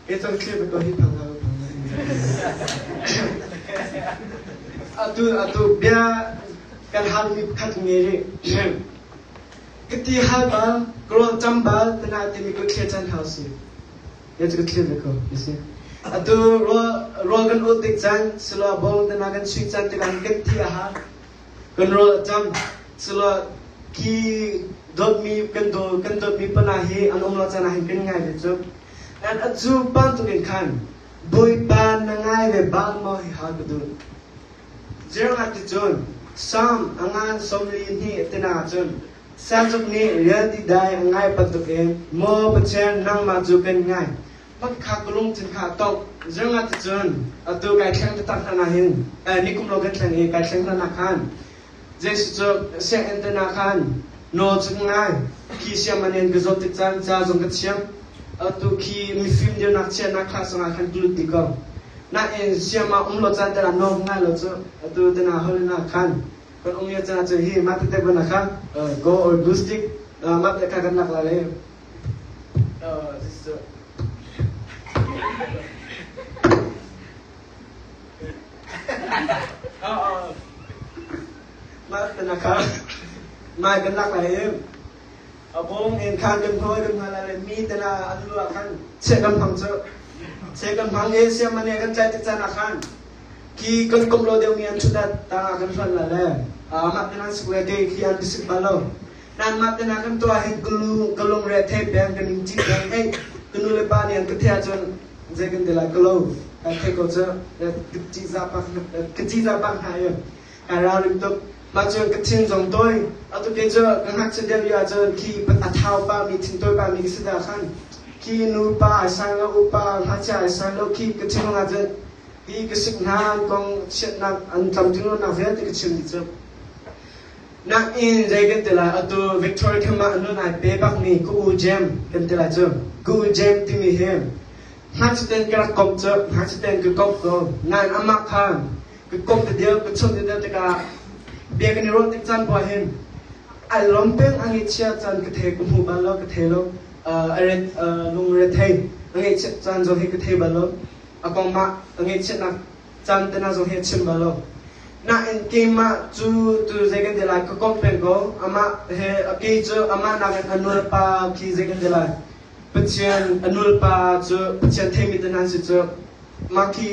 Ke cang thlir ve ko hi phang hlah phang hlah. Atu atu bia kan halmi pakhat nge rih. Ka ti hal bal, ka rawl cam bal, tana timi ka thlir chan hau si. Ya cu ka thlir ve ko, you see. Atu rawl rawl kan ul tik caan, silo bawng tana kan sui caan tikah kan ti a hal. Kan rawl a cam. Silo khi dawtmi kan daw kan dawtmi pana hi an um lo caan ah hin kan ngai ve cu. Nan a cu bantuk in khan Bawipa na ngai ve bal maw hi hal ka duh. Zeruangah ticun Psalm a ngan 42 tina ahcun Sazuk nih rialti dai a ngai bantukin maw Pathian nangmah cu kan ngai. Hmatkha ka lungthin kha a tongh. Zeruangah ticun atu kai thleng taktak hna hin nikum lo kan thleng i kai thleng hna khan Jesuh cu sianginn te na khan nawl cu ka ngai. Khi siangman in ka zawt tik caan ca zong ka thiam. Atu khi mifim dirnak chiahnak class zongah khan ka lut ti ko. Nain siangma um lo caan te ah nawl ka ngai lo cu. Atu te na hol na khan kan um lio caan cu hi mah tete ban kha go or blue stick mah te kha kan lak lai le Jesuh Mah tana kha mai kan lak lai i a bawng in khan kan hnawi kan hna lai le mi tana an lu ah khan cheh kan hmang cu cheh kan hmang i siamane kan tlai tik caan ah khan khi kan kom lo deuh mi an ṭhut ah tang ah kan hluan lai le mah tana sik le kei khi an sik bal lo nan mah tana kan tuah hin ka lu ka lung re thei peng ka ning cing peng ei ka nu le pa nih an ka theh ahcun zei kan ti lai ka lo kan theih ko cu ka ciza pak hna i kai ralring tuk mah cun ka thin zong tawi atu ke cu ka ngakchia deuh lio ahcun khi a thau pa mi thin tawi pa mi ka si dah khan khi nu pa ai sang lo upa ngakchia ai sang lo khi ka thin ahcun hi ka sik hna an kong chiatnak an tlamtling lonak vialte ka chim dih cu Nain zei kan ti lai atu Victoria kham ah nun ai pe bak mi ka u Jem kan ti lai cu ka u Jem timi hi ngakchia ka rak komh cu ngakchia ka komh ko nain amah kha ka komh te deuh ka chawnh te deuh tikah bia kan i ruah tik caan poah hin ai lawm peng a ngaihchia caan ka thei ka hmu bal lo ka thei lo a ret lung re thei a ngaihchiat caan zong hi ka thei bal lo a kong mah a ngaihchiatnak caan te na zong hi a chim bal lo. Nain keimah cu tu zei kan ti lai ka komh peng ko. Amah he a kei cu amah nakin a nulepa khi zei kan ti lai. Pathian a nulepa cu Pathian theimi te nan si cu mah khi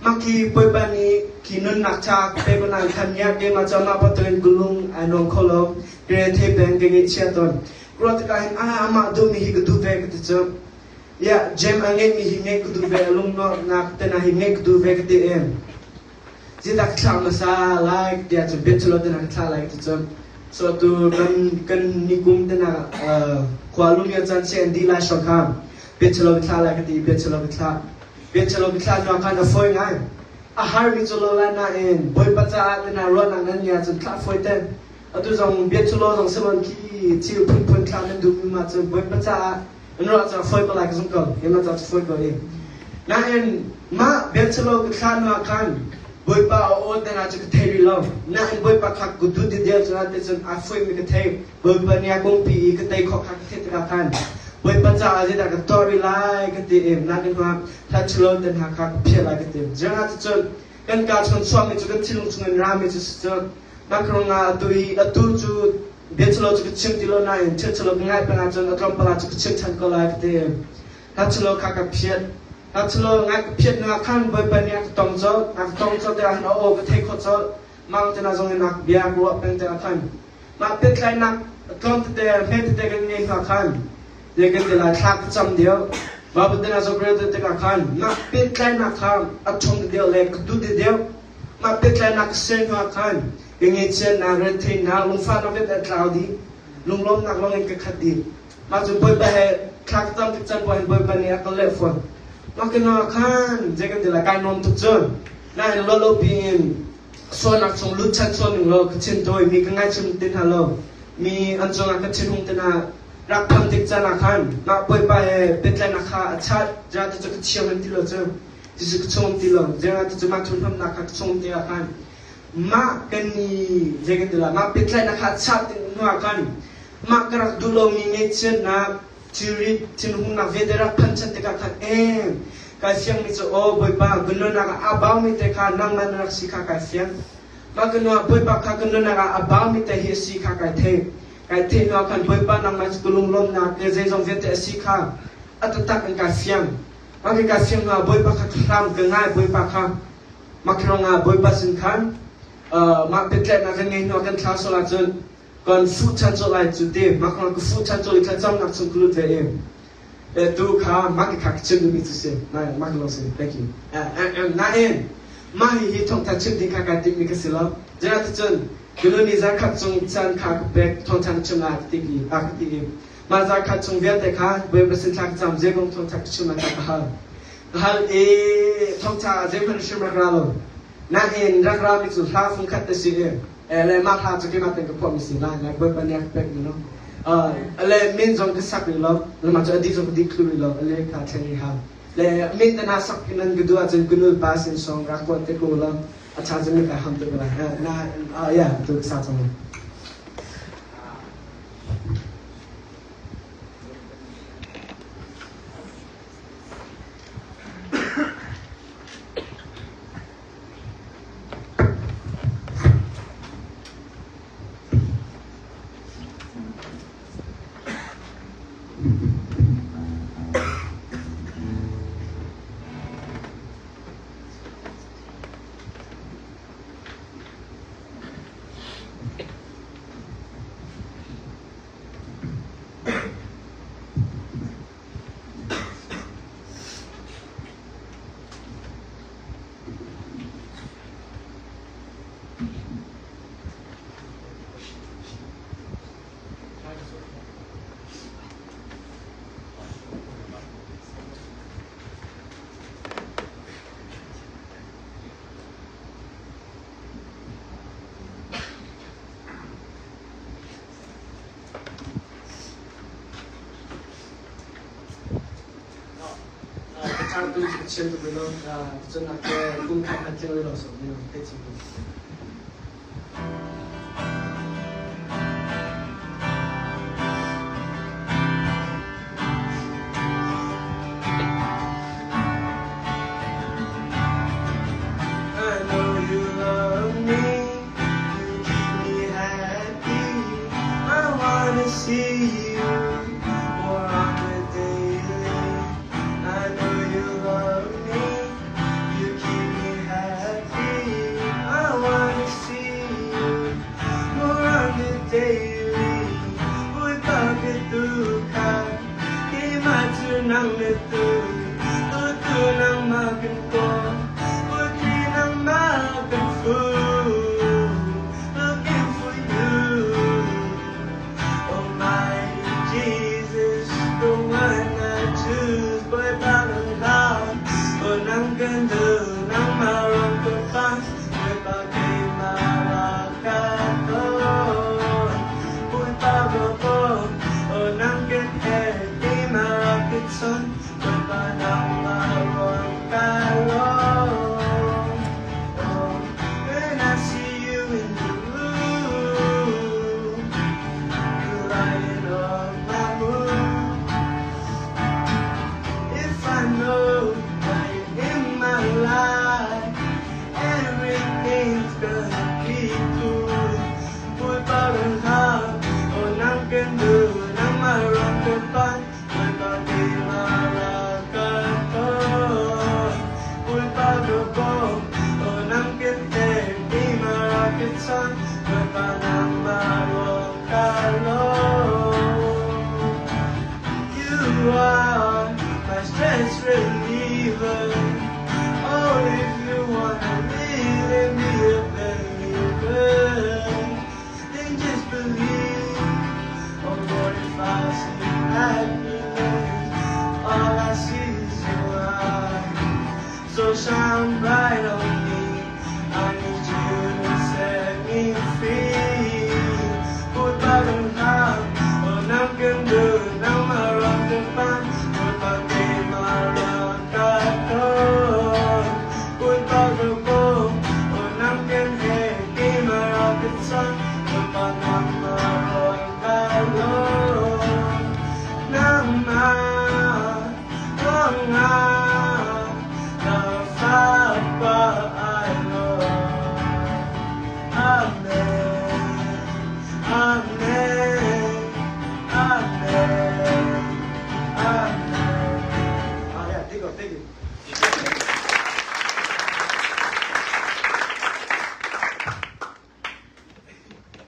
mah khi Bawipa nih khi nunnak ṭha ka pe ko nain khan nia keimah cu amah bantukin ka lung ai nuam kho lo. Ka re thei peng ka ngaihchia tawn. Ka ruah tikah hin ah amah duhmi hi ka duh ve ka ti cu. Yeah, Jem a ngeihmi hi ngeih ka duh ve, a lungnuamhnak te hna hi ngeih ka duh ve ka ti i zidak thla hmasa lai tiah cun bia culo te hna ka thla lai ti cun so tu kan kan nikum te hna khua lumia caan si an dih lai hrawng kha bia culo ka thla lai ka ti bia culo ka thla bia culo ka thla hnu khan a fawi ngai a harmi cu lo lai nain Bawipa caah te hna ruahnak nan ngia cun thlah fawi te atu zong bia culo zong silon khi thil phunphun thla nan duhmi ma cun Bawipa caah An ruah cu a fawi ko lai ka zumh ko. Keimah caah cu fawi ko i. Nain mah biachalo ka thlah hnu ah khan Bawipa a aw te hna cu ka thei rih lo. Nain Bawipa kha ka duh ti deuh cu te cun aa fawi mi ka thei. Bawipa nih a kungpi i ka tei khawh kha ka theih tikah khan Bawipa caah zeidah ka tuah rih lai ka ti i nakin hnu ah hla ṭhalo te hna kha ka phiah lai ka ti. Zeirang ah cun kan kaa chung chuakmi cu kan thinlung chungin rami cu si cu makrong ah atu i atu cu Bia chalo cu ka chim ti lo nain thil chalo ka ngaih peng ahcun a tlawmpal ah cu ka chim ṭhan ko lai ka ti. Hla chalo kha ka phiat. Hla chalo ngai ka phiat hnu ah khan Bawipa nih a ka tong colh. A ka tong colh tikah khan a aw ka thei khawh colh. Mang te na zong in nak bia ka ruah peng tikah khan mah pehtlaihnak tlawm tete hme tete kan ngei hnu ah khan zei kan ti lai thla ka cam deuh. Baibal te na zong ka rel tikah khan mah pehtlaihnak kha a ṭhawng deuh le ka duh deuh. Mah pehtlaihnak ka ser hnu ah khan ka ngaihchiatnak, retheihnak, lungfahnak vialte a tlau dih. Lunglawmhnak lawng in ka khat dih. Mah cu Bawipa he thla ka cam tik caan poah hin Bawipa nih a ka leh fawn. Mah ka hnu ah khan zei kan ti lai kai nuam tuk cu. Nain lo piin sualnak chung lut chan sual ning law ka thin tawi mi ka ngaichim ti hna lo. Mi an cungah ka thinhung ti hna rak pham tik caan ah khan mah Bawipa he pehtlaihnak kha a chat ja ti cu ka thiam an ti lo cu. Ti cu ka chung ti lo. Zeiruangah ti cu mah thurhnomnak kha ka chung ti ah khan mah kan i zei kan ti lai mah pehtlaihnak kha a chah tik hnu ah khan mah ka rak duh lomi ngaihchiatnak Thilri thinhungnak vialte rak phanh chan tikah khan em kai fiangmi cu aw Bawipa ka nunnak ah aa baumi te kha nangmah na rak si kha kai fiang. Mah ka nuah Bawipa kha ka nunnak ah a baumi te hi a si kha kai thei. Kai theih hnuah khan Bawipa nangmah cu ka lunglawmhnak le zeizong vialte a si kha a taktak in kai fiang. Mah khi kai fiang hnuah Bawipa kha ka hram ka ngai Bawipa kha mah khi ruangah Bawipa sin khan mah pehtlaihnak kan ngei hnuah kan thla sual ahcun kan fuh ṭhan colh lai cu ti mah kong ka fuh ṭhan colh i thlacamnak chung ka lut ve i tu kha mah kha ka chim duhmi cu si mah ka lawng si thank you nain mah hihi thawngtha chim ding kha kai timhmi ka si lo cun kanu nih zarkhat chung caan kha ka pek thawngtha na chim lai ti a ka ti i mah zarkhat chung vialte kha Bawipa sin thla ka cam zeikong thawngtha ka chim lai ka hal ka hal i thawngtha zeihmanh hrim rak ra lo nain rak rami cu hla fungkhat te si i le mah hla cu keimah ten ka phuahmi si lai like Bawipa nih a ka pekmi no le min zong ka sak rih lo le mah cu a dih zong ka dih thlu rih lo le kha thlen rih hau le min te na sak nan ka duh ahcun ka nu pa sin song rak kuat te ko la a cha cun ka ham te ko lai na ya tu sa cang Cangtu cu ka chim tuk rih lo. Cun nak ke kum khat hmanh tling rih lo so theih chim tuk. I know you love me, you keep me happy. I wanna see you more on the daily. I know you love me, you keep me happy. I wanna see you more on the daily. Bawipa ka tu kha keimah cu nang na tu, tu nangmah kan kawl, Bawipi nangmah kan fuh. Looking for you. Oh my Jesus, the one I choose, Bawipa kan hlau, oh nang kan duh, nangmah ram ka pang, Bawipa keimah rak ka tawn. Bawipa ka kawl, oh nang kan herh, keimah rak ka chawn, Bawipa nangmah ruang ka lawm. Oh, when I see you in the room, you light up my mood. If I know that you're in my life, everything's gonna be cool. Bawipa kan hlau, oh nang kan duh, nangmah ram ka panh, Bawipa keimah rak ka tawn. Bawipa ka bawm, oh nang kan herh, keimah rak ka chawn, Bawipa nangmah ruang ka lawm. You are my stress reliever. Oh, if you wanna really be a believer, then just believe. Oh Lord, if I see happiness, all I see is your eyes. So shine bright.